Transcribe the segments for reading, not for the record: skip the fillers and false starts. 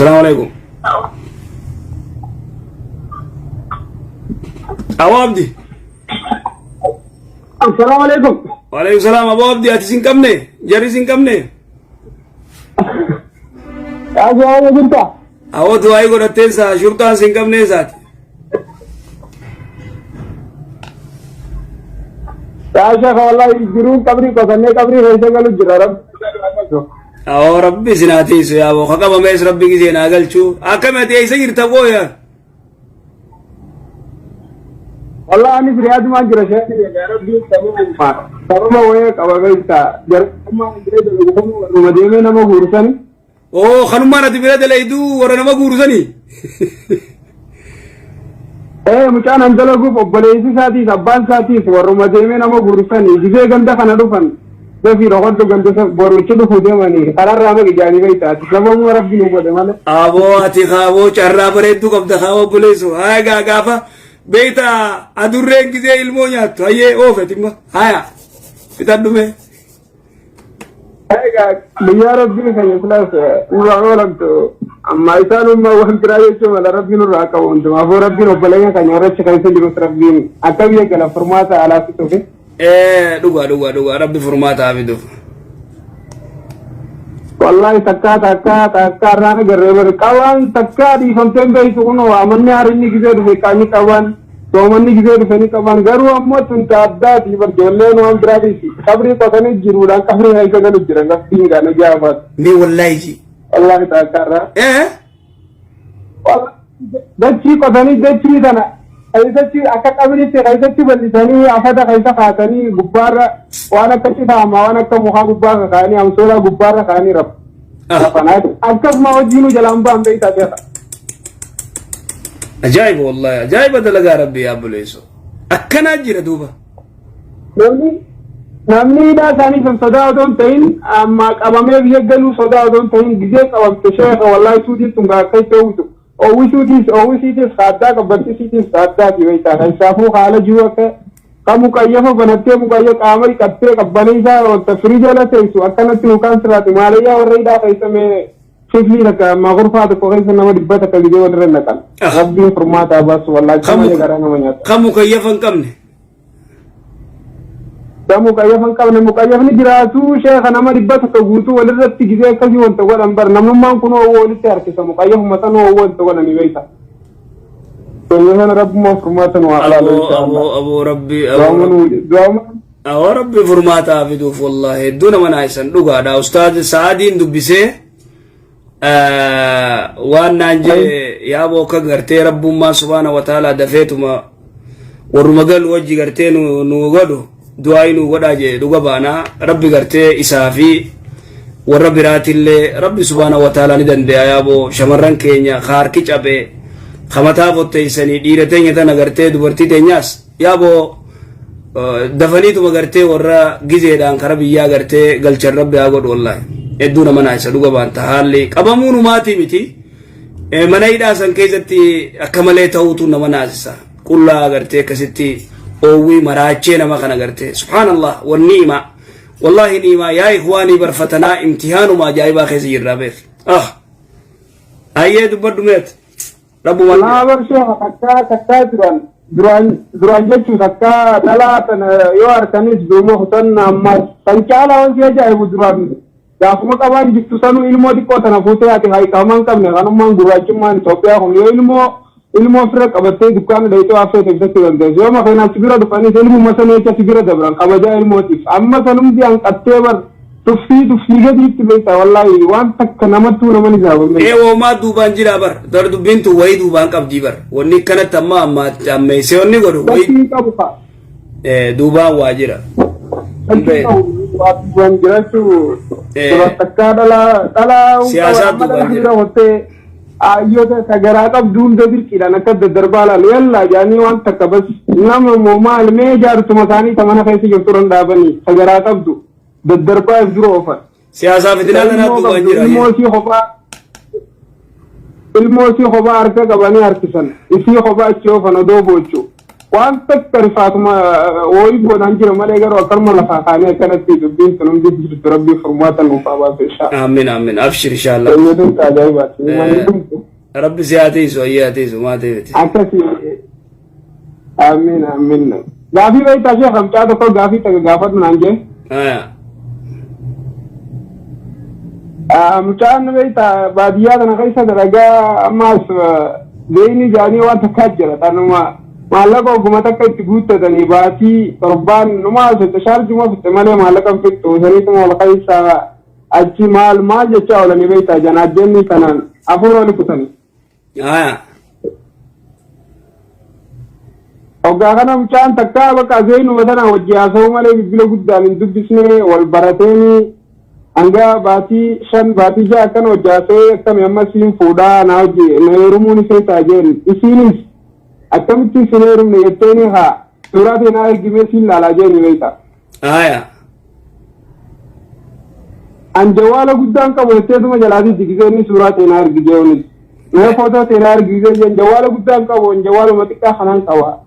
Salaamu alaikum. Aboo Abdi. Assalaamu alaikum. Waalaikum salaam Aboo Abdi ati sin qabne jarri sin qabne. Yaasoo haala jirta? Awoo du'aayii godhatteen saa shurxaan sin qabne isaati. Yaa sheekha wallahi jiruun qabrii qotannee qabrii keessa galu jira rabbi. Awoo rabbi isin haa tiisu yaa boo ka qabamees rabbi gisee naa galchuu akkami ati eessa jirta boo yaa. Wallahi anis riyaadumaan jira sheekhi yaa rabbi sababa sababa wayii qaba beekta jarummaan bira dalagu kun warruma deemee nama guursani. Oo kanummaan ati bira dalayduu warra nama guuru sanii. Ee mucaan an dalaguuf obboleessi isaatiis abbaan isaatiis warruma deemee nama guursanii gisee ganda kana dhufan dafii dhokodhu ganda boruchi dhufu deemanii kararraa maqi jaanii beekta ati sababuma rabbi nu godhe malee. Aboo ati kaaboo carraa bareedduu qabda kaaboo obboleessu. Haa egaa gaafa beekta adurreen gisee ilmoo nyaattu hayyee oofet immoo haya fixadhu mee. Egaa biyyaa rabbii keenya silaas nurraa oolamtu amma isaan ummaa waan biraa jechuu mala rabbiin nurraa qabu hundumaafuu rabbiin obboleeyyan keenya warra achi keessa jirus rabbiin akka biyya gala furmaata alaafisuufi. Ee dhugaa dhugaa dhugaa rabbi furmaata haa fiduuf. Wallahi takkaa takkaa takkaa irraan agarree bari qabaan takkaa dhiifamteen beektu kunoo amanni harinni gisee dhufe qaanii qabaan. Soomanni gisee dhufe ni qaban garuu ammoo tun ta addaati bar ijoolleen waan biraatiif qabrii qotanii jiruudhaan qabrii keessa galu jiran rabbiin gaana jaafaatu. Mee wallaahi ji. Wallaahi taakkaarraa. Ee Dachii qotanii dachii tana keessatti akka qabriitti keessatti bal'isanii afata keessa kaasanii gubbaarra waan akka citaamaa waan akka mukaa gubbaarra kaa'anii amsoolaa gubbaarra kaa'anii rafu. Rafanaa akkasuma hojiinuu jalaan ba'an beektaa beeka. Ajaa'iba wallaahi ajaa'iba dalagaa rabbii yaa buleessu. Akkanaa jira duuba. Namni namni hidhaa isaanii san sodaa otoo hin ta'in amma qabamee biyya galuu sodaa otoo hin ta'in gizee qabamte sheekha wallaahi suutiin tun akka itti oowwitu oowwisuutiis oowwisiitiis kaaddaa qabbattisiitiis kaaddaati beektaa keessaafuu haala jiru akka ka muqayyafa banattee muqayya qaama dhiqattee qabbaneessaa wanta firii jala teessu akkanatti mukaan sirraati maalayyaa warra hidhaa keessa mee Kiflii takka ammaa kurfaa tokko keessa nama 100 gizee walirra naqan. Rabbiin furmaata haa baasu wallaahi akka malee garaa nama nyaata. Kan mukayyafa hin qabne. Kan muqayyafa hin qabne muqayyafni jiraatu sheeka nama 100 guutuu walirratti gizee akkasii wanta godhan bar namummaan kun oowwoo walitti harkisa muqayyafuma san oowwoo wanta godhanii beekta. Keenya sana rabbummaan furmaata nu haa laalu Aboo inshaallah. aboo aboo rabbi aboo Du'aama rabbi. nu du'aama Awoo rabbi furmaata haa fiduuf wallahi hedduu nama naayisan dhugaadha ustaaz sa'aadiin dubbisee waan naan jee yaaboo akka gartee rabbummaa subhaana wa ta'ala dafeetuma warruma galu wajji gartee nu nu godhu du'aayii nu godhaa jee dhuga baanaa rabbi gartee isaa fi warra biraatillee rabbi subhaana wa ta'ala ni dande'a yaaboo shamarran keenya ka harki cabe ka mataa fotteessanii dhiira teenya tana gartee dubartii teenyaas Yaaboo dafaniituma gartee warra gizeedhaan kara biyyaa gartee galchan rabbi haa godhu wallaahi. Hedduu nama naayisa dhuga baanta haalli qabamuu numaatii miti. Mana hidhaa san keessatti akka malee ta'uutu nama naasisa. Qullaa gartee akkasitti oowwii maraachee nama kana gartee subhaanallah wan ni'imaa wallaahi ni'imaa yaa ikhwaanii barfatanaa imtihaanuma ajaa'ibaa keessa jirraa beek. Ah ayyee dubbadhu meet. Rabbumaan Laa bar sheekha takkaa takkaa duraan duraan duraan jechuu takkaa dhalaa tana yoo harkanis duuma kutanna ammaas kan caalaa wanti ajaa'ibu duraan gaafuma qabaan jirtu sanuu ilmoo xiqqoo tana fuutee ati hayiqaamaa hin qabne kanummaan gurraachummaan Itoophiyaa kun yoo ilmoo ilmoo ofirra qabattee dukkaana dhayxee waa feete bitachuu dandeessu yoo makiinaa si bira dhufanis ilmuma sana jecha si bira dabran kabajaa ilmootiif amma sanumti hanqattee bar Tuffii tuffii gadiitti beektaa wallaahi waan takka namattuu nama ni saaban Ee beektaa. woomaa duubaan jiraa bar. Dar dubbiin tun wayii duubaan qabdii bar. Wanni akkanatti amma amma ammeessee wanni godhu Shakkii wayii hin qabu kaa. ee, duubaan waa jira. Hin Shakkii hin beekne. qabu waa duubaan jiraachuu Ee, dura takkaa dhalaa dhalaa hin qaban siyaasaa amma duubaan dhalaa jira. bira hottee ayyoota ta garaa qabdu hunda dirqiidhaan akka daddarbaa laalu yallaa jaanii waan takka bas nama moo maal mee jaartuma isaanii ta mana keessa jirtu irra hin dhaabanii ta garaa qabdu daddarbaa if dura oofan. Siyaasaa fitinaa Ta tanaa ilmoo duubaan qabdu jira. ilmoo isii kophaa ilmoo isii kophaa harka qabanii harkisan isii kophaa achi oofan odoo boochu. Waan takka rifaatuma wayii boodaan jira malee garuu akkanuma lafaa kaanee akkanatti dubbiin sun hundi jirtu rabbii furmaata nuuf haa baasu inshaa. Amiin amiin abshir inshallah. Fayyadumsa ajaa'ibaati. Manni dhumtu. Rabbi si haa tiisu ayyee haa tiisu maa ta'e miti. Akkasii. Amiin amiin. Gaafii beektaa ishee kamcaa tokko gaafii takka gaafadhu naan jee. Aya. Mucaan beektaa baadiyyaa kana keessa dalagaa ammaas zeeyinii jaanii waan takkaa jira. Tanuma maallaqa oguma takka itti guuttatanii baatii torbaan numa fixe shaarjuma fixe malee maallaqa hin fixxu. Saniituma wal keessa achi maal maal jechaa oolanii beektaa janaajjenni kanaan afur oli kutanii. Aya. Hoggaa kana mucaan takkaa bakka zeenuma tana wajji haasa'uu malee bilbila guddaan hin dubbisne wal barateeni hanga baatii 5 baatii 6 akkana wajji haasa'ee akkami amma siin fuudhaa na wajji na heerumuun isee ta'a jeen isiinis akkamitti isin heerumne jetteeni haa suuraa tee naa ergimee siin laalaa jeeni beekta. Aya. An jawaala guddaan qabu jetteetuma jalaa diddi gisee inni suuraa tee naa ergi jee'unis. Mee footoo tee naa ergi gisee jeen jawaala guddaan qabu an jawaaluma xiqqaa kanaan qaba.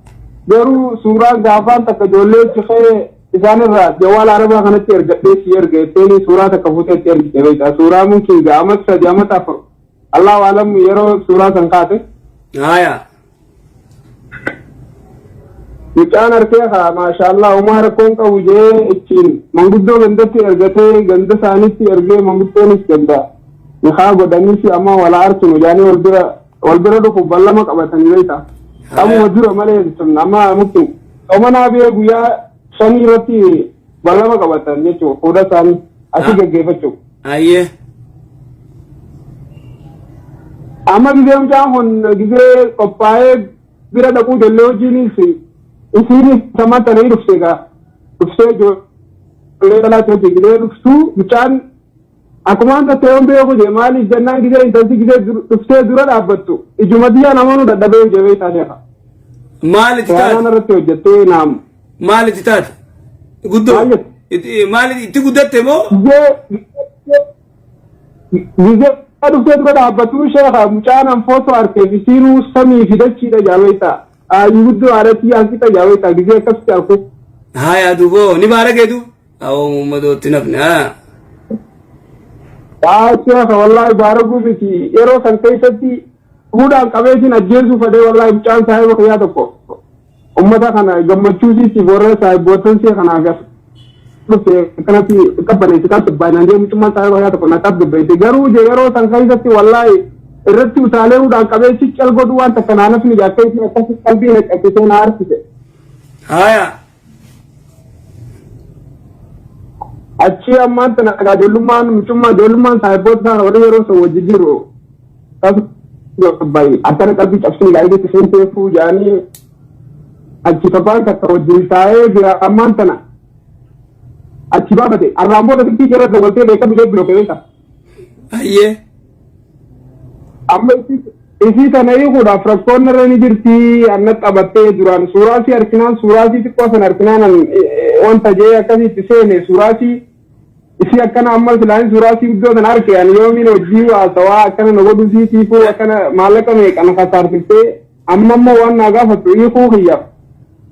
Garuu suuraan gaafaan takka ijoollee cikee isaanirraa jawaala arabaa kanatti ergadhee si erga jetteeni suuraa takka fuutee itti ergite beekta. Suuraa mumkin gaa amata 3 amata 4 Allahu alam yeroo suuraa san kaate. Aya. Mucaan harkee kaa maashaallah homaa rakkoon qabu jee ittiin manguddoo gandatti ergatee ganda isaanitti ergee manguddoonis ganda nikaa godhanii fi amma wala arkinu jaanii wal bira wal bira dhufu ballama qabatanii beekta. Qabuma dura malee sun amma mukti somanaa bee guyyaa shanii irratti ballama qabatan jechuudha fuudha isaanii asii gaggeeffachuu. Ayyee. Amma gizee mucaan kun gizee qophaa'ee bira dhaquu ijoollee wajjiinis isiinis sama tanii dhufte egaa dhuftee ijoollee dhalaatti wajjin gizee dhuftu mucaan akkuma wanta ta'e hin beeku jee maaliif jennaan gizee intalti gizee dhuftee dura dhaabbattu ijuma biyyaa namoonni dadhabee jabee isaa sheeka. Maal itti Waan taate? irratti hojjettee naam. Maal itti taate? Guddoo. Maal jette? Maal itti guddatte moo? Gizee dhuftee dura dhaabbattuu sheeka mucaan an footoo arkeef isiinuu samii fi dachiidha jaabeetta. Ayyuu guddoo haadhatii hanqixa jaabeetta gizee akkasitti arku. Haya duboo ni baaragee du. Awoo uummatootti nafne haa. Yaa sheeka wallaahi baaraguu miti yeroo san keessatti hudhaan qabeetiin ajjeesuu fedhee wallaahi mucaan saahiba kiyyaa tokko. Ummata kana gammachuu isiitiif warra saahibboottan isii kanaaf as dhufte akkanatti qabbaneessi qabbaanaan jee mucummaan saahiba kiyyaa tokko na qabbaneesse garuu jee yeroo san keessatti wallaahi irratti utaalee hudhaan qabee cal godhuu waan takka naa nafni jee akka isiin akkasi qalbii na cabsitee na harkise. Haya. Achii ammaan tana egaa ijoollummaan mucummaa ijoollummaan saahibboota isaa warri yeroo san wajji jiru baay'ee akkana qalbii cabsini gaa'illi itti seenteefuu jedhanii achi torbaan takka wajjin taa'ee jira ammaan tana achi baafate arraan booda silkii keerra dawwaltee beekadhu jee bilookee beekta. Ayyee. Amma isii tana hiikuudhaaf rakkoon irra ni jirti anna qabattee duraan suuraa sii arkinaan suuraa sii xiqqoo sana arkinaan wanta jee akkasitti seene suuraa sii isii akkana amma silaan suuraa sii guddoo sana arke ani yoomiin hojii haasawaa akkana na godhu sii tiifuu akkana maallaqa meeqa na kasaarsiftee amma immoo waan naa gaafattu hiikuu kiyyaaf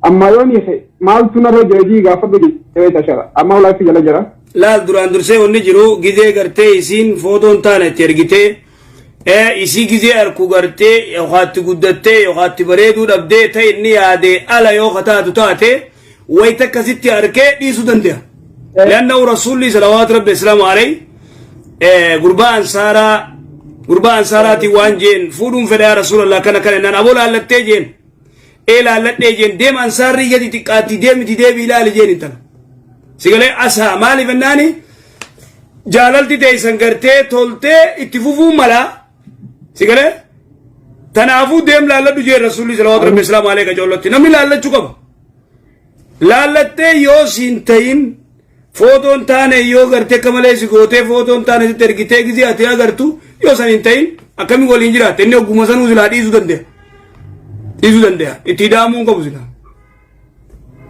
amma yoon hiike maaltu narra jira jii gaafadhu jedhee tashara amma walaatti jala jira. Laal duraan dursee wanni jiru gizee gartee isiin footoon taana itti ergitee isii gizee arku gartee yookaan itti guddattee yookaan itti bareeduu dhabdee ta'e inni yaadee ala yoo kataatu taate wayita akkasitti arkee dhiisuu danda'a. Leannahu rasuulli salawaatu rabbi islaamu alayhi gurbaa ansaaraa gurbaa ansaaraatiin waan jeen fuudhuun fedha yaa rasuulallah kana kana jennaan aboo laallattee jeen ee laalladhee jeen deema ansaarrii gadi xiqqaatti deemiti deebii ilaali jeen intala. Sigalee asaa maaliif jennaani jaalalti teessan gartee toltee itti fufuu mala sigalee tanaafuu deem laalladhu jeen rasuulli salawaatu rabbi islaamu alayhi qacoollotti namni laallachuu qaba. Laallattee yoo siin ta'in footoon taane yoo gartee akka malee si gootee footoon taane sitti ergitee gizee ati agartu yoo san hin ta'in akkamiin waliin jiraatte inni ogguma sanuu silaa dhiisuu danda'a. Dhiisuu danda'a. Itti ida'amuu hin qabu silaa.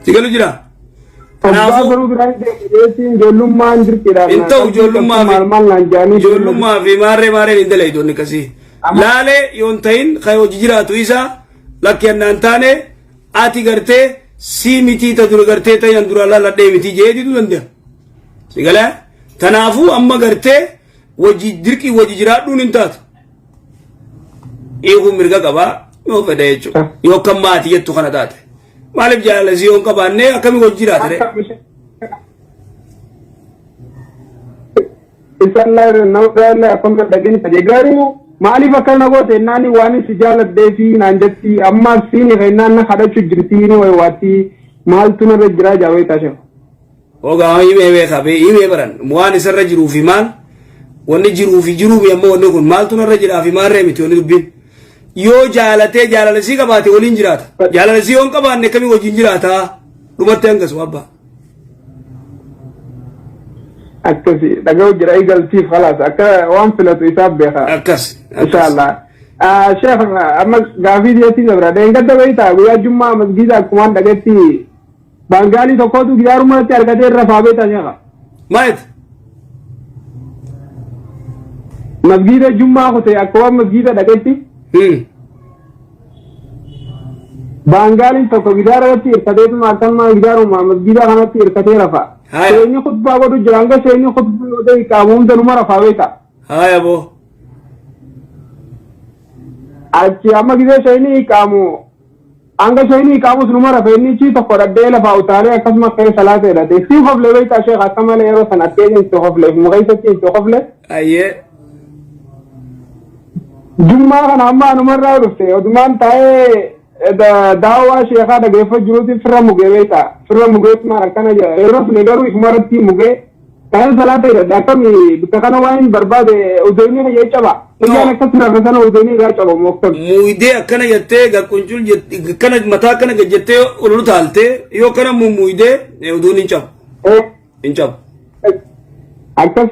Si galu jira. Abbaa Kanaafuu garuu biraa hin deebi'eetiin ijoollummaan dirqiidhaan. Hin ta'u ijoollummaa fi maal maal naan jedhanii. ijoollummaa fi maarree maarreen hin dalaytu inni akkasii. Laalee yoo hin ta'in kan hojii jiraatu isa lakki annaan taane Ati gartee sii mitii ta dura gartee ta yan dura laaladhee mitii jee diduu danda'a. Si galee? Tanaafuu amma gartee wajji dirqii wajji jiraadhuun hin taatu. Hiikuun mirga qabaa yoo fedhe jechuudha. Yoo akka maatii jettu kana taate. Maaliif jaalala isii yoo hin qabaanne akkamii wajji jiraata ree? Isaallee nama biraallee akkuma dhaqin fedhe garuu maaliif akkana goote naan waan si jaaladhee fi naan jetti ammaas siin kennaan na kadhachuu jirti ni waywaatti maaltu narra jiraa jaawee taashe. Ogaa himee beekaa bee himee baran waan isarra jiruu fi maal wanni jiruu fi jiruu fi ammoo wanni kun maaltu narra jiraa fi maal ree miti wanni dubbiin. Yoo jaalatee jaalala isii qabaate waliin jiraata. Jaalala isii yoo hin qabaanne akkamii wajjin jiraata? Dhumatti hangasu abbaa. Akkasi dhaga'u jira eegaltiif khalaas akka waan filatu isaaf beeka. Akkas. Inshallah. Sheekh amma gaafii dhiyeettii dabra. Dheengadda beektaa guyyaa jummaa masgiida akkumaan dhaqetti baangaalii tokkotu gidaarumatti argatee irra faa beektaa sheekha. Maayit. Masgiida jummaa kutee akkuma masgiida dhaqetti Baangaaliin tokko gidaara irratti hirkateetuma akkanuma gidaaruma masgiida kanatti hirkatee rafa. Haya. Seenyi khutbaa godhu jira hanga seenyi khutbaa godhee iqaamu hunda numa rafaa beekta. Haya boo. Achi amma gizee seenyi iqaamu hanga seenyi iqaamus numa rafe inni chi tokko dhaddee lafaa utaalee akkasuma ka'ee salaata jedhate. Ittiin koflee beektaa sheekh akka malee yeroo sana akkee itti koflee mukeessatti itti koflee. Ayyee. Jummaa kana amma anumarraa dhufte odumaan taa'ee daawwaa sheekaa dhageeffa jiruuti firra mugee beektaa firra mugeetumaan akkana jedha yeroo suni garuu ifumarratti mugee ta'ee salaata hidhadhe akkami bakka kana waan hin barbaade udeenii kiyya caba iyyaan akkas rafe sana udeenii irraa caba moo akkami. Muydee akkana jettee gaqquncul akkana mataa akkana gad jettee ol utaaltee yoo akkana mummuydee uduun hin cabu. Hin cabu. Akkas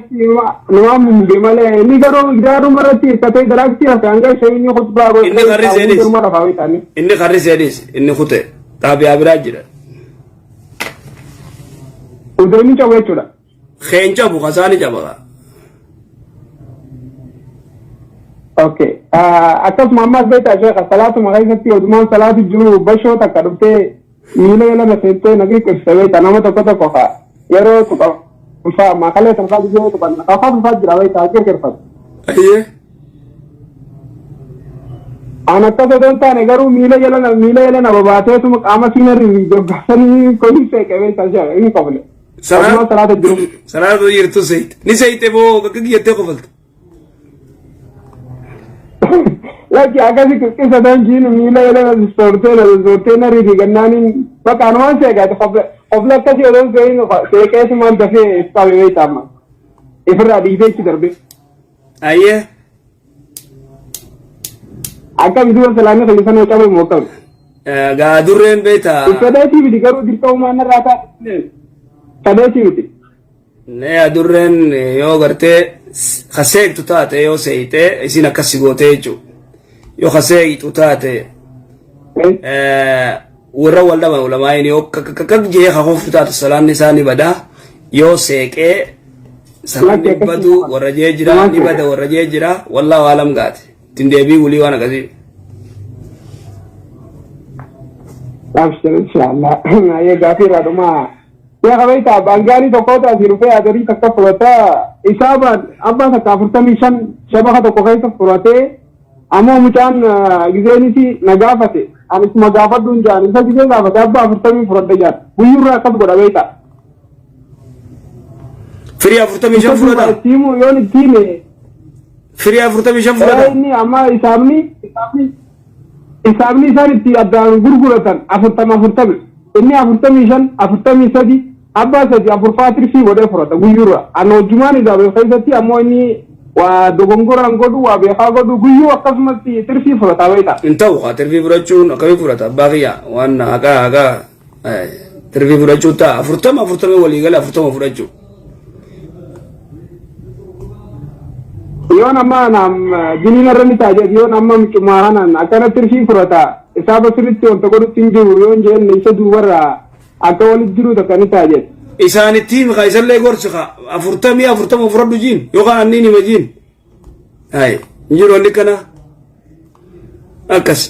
numaa mummuge malee inni garuu gidaaruma irratti hirkatee daraaktii hafe hanga ishee inni khutbaa godhe Inni qarri seenis. hundumaa rafaa beektaani. Inni karri seenis inni kute xaabiyaa biraa jira. Udeenii cabu jechuudha. Keen cabu kasaani caba. Okay. Akkasuma ammas beektaa sheekha salaatuma keessatti odumaan salaatu jiru bashoo takka dhuftee miila jala na seentee na qirqirsa beektaa nama tokko tokko kaa yeroo tuqan faa makalee tan faa yeroo tuqan afaan faa jira beektaa qirqirfatu. Ayyee. An akkas otoo hin taane garuu miila jala na miila jala na babaateetuma qaama siinarri gaggaasanii koyii seeqee beektaa sheekha hin qofle. Odumaan salaata jiru. Salaata jirtu seeyte. Ni seeyte boo kakka jettee kofalta. Lakki akkasi qisa tanjiin miila jala na soortee na soortee na rifi gannaaniin bakka anumaan seeqaate qofla akkasii odoo hin seeqin seeqeesumaan dafee qabe beektaa amma. Ifirraa dhiisee itti darbe. Ayyee. Akkami duuba salaamii kiyya sanoo cabe moo akkami? Gaa durreen beektaa. Fedheetii miti garuu dirqamumaan narraa ta'a. Fedheetii miti. Nee adurreen yoo gartee ka seektu taate yoo seeyte isiin akkas si gootee jechuudha. Yoo ka seeytu taate warra wal dhaban ulamaa'iin yoo kakak jee ka koftu taate salaanni isaa ni bada yoo seeqee salaanni hin badu warra jee jira ni bada warra jee jira wallaahu alam gaate ittiin deebii wulii waan akkasii. Abshir inshallah. Ayyee gaafii irraa dhumaa. Sheekha beektaa baangaalii tokkotu asii dhufee adarii takka fudhata isaa abbaa takka 45 shabaka tokko keessa fudhatee ammoo mucaan gizeenis na gaafate ani isuma gaafadhu hin jaan isa gizee gaafate abbaa 40 fudhadhe jaan guyyurraa akkas godha beektaa. Firii 45 fudhata. Itti himu yoon itti hime Firii 45 fudhata. Inni amma isaabni isaabni Hisaabni isaan itti addaan gurguratan 40 40. Inni 45, 43, abbaa sadi afur faa tirfii godhee furata guyyuurra. An hojjumaan hisaabe keessatti ammoo inni waa dogongoraan godhu waa beekaa godhu guyyuu akkasumatti tirfii furata beekta. Hin ta'u haa tirfii fudhachuun akkamii fudhata abbaa kiyya waan haqaa haqaa tirfii fudhachuu ta'a 40 40 walii gala 40 fudhachuu. Yoon amma naam jiniin irra ni ta'a jedhu yoon amma mucumaa kanaan akkana tirfii furata isaaba sirriitti wanta godhutti hin jiru yoon jeen isa duubarraa akka walitti jiru takka ni ta'a jedhu. Isaanitti himi kaa isallee gorsi kaa 40 40 fudhadhu jiin yookaan anniin hima jiin. Hayi hin jiru wanni kana akkas.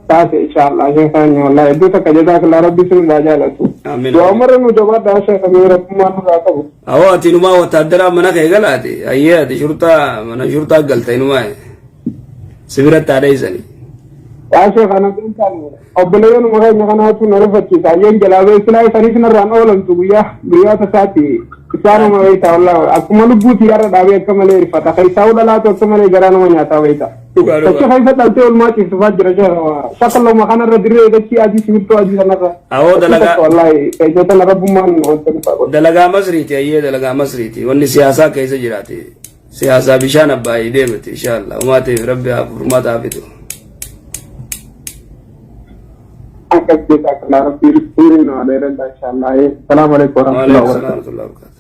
Taate inshallah sheekha keenya wallahi hedduu takka jazakallah rabbi isin irraa jaalatu. Amiin. Du'a umarra nu jabaadhaa sheekha mee rabbummaan nurraa qabu. Awoo ati inumaa wataaddaraa mana kee galaati. Ayyee ati shurxaa mana shurxaa galta inumaa. Si biratti haa dheessani. Yaa sheekha na beektaan obboleeyyanuma keenya kanaatu na rifachiisa. Ayyeen jalaa bee silaa isanis narraan oolamtu guyyaa guyyaa tasaati isaanuma beektaa wallahi akkuma lubbuuti har'a dhaabee akka malee rifata. Keessaa dhalaatu akka malee garaa nama nyaataa beektaa. Dhugaa Dachii dhugaa. keessa dhaltee olmaa ciibsufaa jira sheekha. Shakalluma kanarra dirree dachii adii simirtoo adii sanarra. Awoo dalagaa Takka wallahi keessa tana rabbummaan wanta nufa godhe. Dalagaa masriiti ayyee dalagaa masriiti wanni siyaasaa keessa jiraati. Siyaasaa bishaan abbaayii deemati inshallah. Umaatiif rabbi haa furmaata haa fidu. Akkas jecha akka rabbii umurii nama dheeradha inshallah. Salaamu alaikum warahmatullahi Waalaikum salaam wabarakatuh. warahmatullahi wabarakatuh.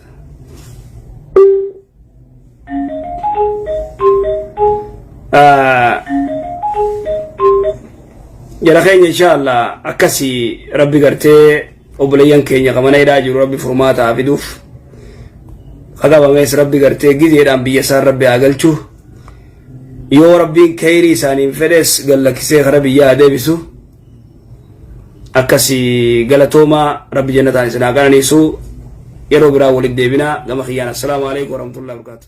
Jara keenya inshallah akkasii rabbi gartee obboleeyyan keenya ka mana hidhaa jiru rabbi furmaata haa fiduuf. Ka qabamees rabbi gartee gizeedhaan biyya isaan rabbi haa galchu. Yoo rabbiin keyrii isaaniin fedhes gallakkisee kara biyyaa haa deebisu. Akkasii galatoomaa rabbi jannataan isin haa qananiisu. Yeroo biraa walitti deebinaa gama kiyyaan assalaamu alaikum warahmatullahi wabarakatuh.